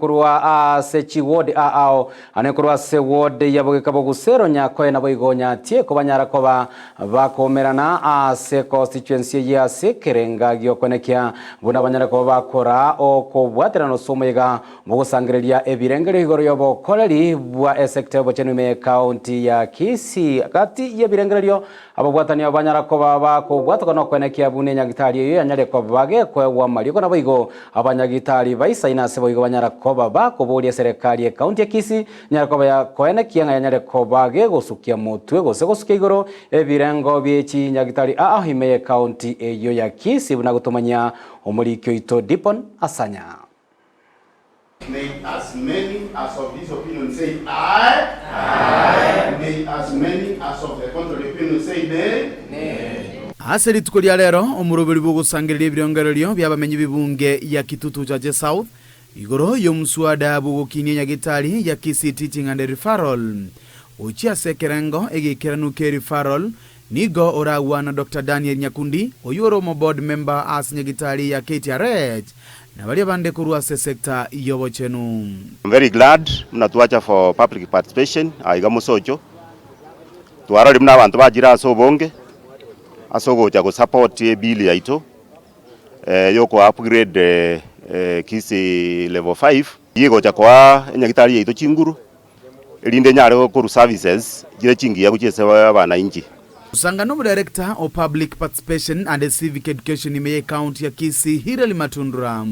korwa ase chiward ao ane korwa ase ward ya Bogeka Bogusero Nyakoe naboigo Nyatieko banyara koba bakoumerana ase constituency eye ase ekerenga giokoenekia buna banyare koba bakora okobwaterana ase omoyega Mogosangereria ebirengererio igoro y'obokoreri bwa esecta y'obochenu ime y'ecounty ya Kisii. Gati y'ebirengererio, ababwatani abo banyara koba bakobwatoka nokoenekia buna enyagitari eyio yanyare koba gekoegwa amariogo naboigo abanyagitari baisaine ase boigo banyara koba bakoboria eserekari y'ecounty ya Kisii nyare koba yakoenekia ng'a yanyare koba gegosukia motwe gose gosukia igoro ebirengo bie chinyagitari aa ime y'ecounty eyio ya Kisii buna gotomanyia omoriki oito Dipon Asanya. May as many as of this opinion say aye. Aye. May as many as of the contrary opinion say nay. Nay. Ase rituko ria rero omoroberi bw'ogosangereria ebirengererio bi'abamenyi b'ebunge ya Kitutu Chache South igoro y'omswada bw'ogokinia nyagetari ya Kisii Teaching and Referral gochia ase ekerengo egeikeranu ke referral nigo oragwana Doctor Daniel Nyakundi oyio ore omo board member ase nyagitari ya KTRH na baria bande korwa ase sector y'obochenu. I'm very glad buna twacha for public participation aiga Mosocho. Twarorire buna abanto bachire ase obonge ase ogocha go support ebill yaito yoko upgrade Kisii level 5. Eyio egocha koa enyagitari yaito chinguru erinde enyare korwa services chire chingiya gochia ase abanainchi. Gosanga nomodarekta o Public Participation and Civic Education ime ye County ya Kisii Hillary Matundura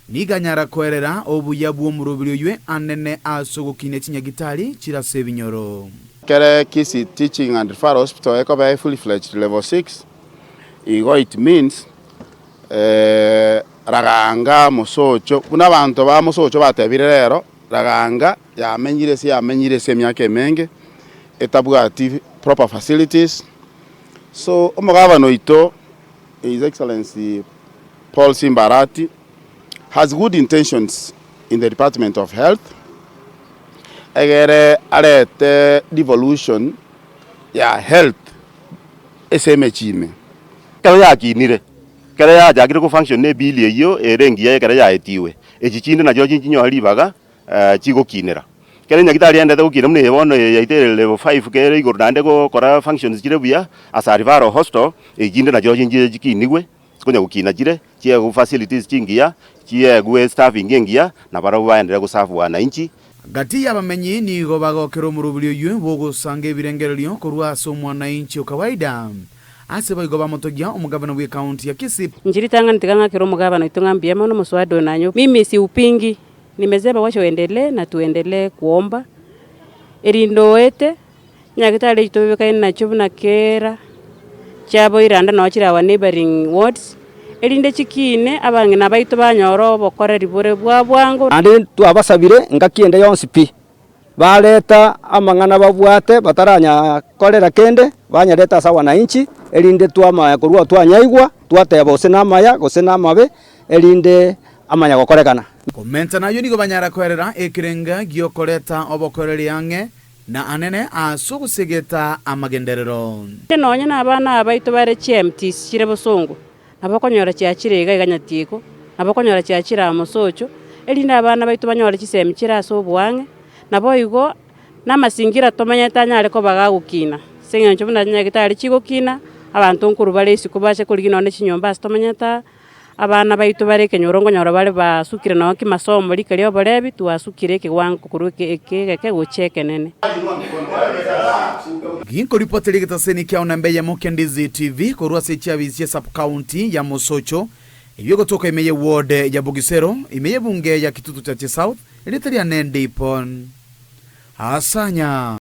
nigo anyara koerera obuya bw'omoroberi oywe anene ase ogokinia chinyagitari chire ase ebinyoro. Ekere Kisii Teaching and Referral Hospital ekoba e fully fledged level 6 igo it means Raganga Mosocho buna abanto ba Mosocho batebire rero Raganga yamenyire ase yamenyire ase emiaka emenge etabwati proper facilities, so omogabana oito His Excellency Paul Simba Arati has good intentions in the department of health, egere arete devolution ya health ase emechie ime. Ekero yakinire, ekero yachakire go function ne ebill eyio ere engiya ekero yaetiwe, echi chinde nachio chinyore ribaga chigokinera. Ekero enyagitari yaendete gokina buna eye bono eye yaito ere level 5 kere igoro naende gokora functions chire buya as a referral hospital, echi chinde nachio chinchire chikinigwe, chikonya gokina chire, chiegwe facilities chingiya, chiegwe staffing engiya, na barabwo baenderere go serve wananchi. Gati y'abamenyi nigo bagokera omoroberi oyio bw'ogosanga ebirengererio korwa ase omwananchi o kawaida. Ase boigo bamotogia omogabana bw'ekaunti ya Kisii. Inche ritang'ani tiga ng'akere omogabana oito ng'a mbuya mono omoswada oyo nanywe. Mimi siupingi, nimesema wacha uendelee na tuendelee kuomba, erinde oete, nyagetari echi tobibekaine nachio buna kera, chiaboire ande noo chire our neighbouring wards, erinde chikiine abang'ina baito banyore obokoreri bore bwa bwango. Naende twabasabire engaki ende yonsi pi, Bareta amang'ana babwate bataranyakorera kende, banyareta ase abananchi, erinde twamanya korwa twanyaigwa, twateba gose namaya gose namabe, erinde amanya gokorekana. Komenta nayio nigo banyara koerera ekerenga gi'okoreta obokoreri ang'e na anene ase ogosegeta amagenderero. Nonya nabana aba baito bare chiMTs chire bosongo, nabo okonyora chiachire iga iga nyatieko, nabo okonyora chiachire aa mosocho, erinde abana baito banyore chisemi chire ase oboang'e, naboigo na amasingira tomenyete anyare koba gagokina, ase eng'encho buna chinyagitari chigokina, abanto nkorwa bare isiko bache korigia nonye chinyomba ase tomenyete aa, abana baito bare ekenyoro nkonyora bare basukire nonye kimasomo rika ria oborebi, twasukire ekewango korwa eke eke egeke gochia ekenene. Ginkoripoteria egetaseni kiao namba eyemo kia Ndizi TV korwa ase chiabisi chia sub-county ya Mosocho, eyio egotoka ime ye ward ya Bugisero, ime y'ebunge ya Kitutu Chache South, erieta riane Ndipon Asanya.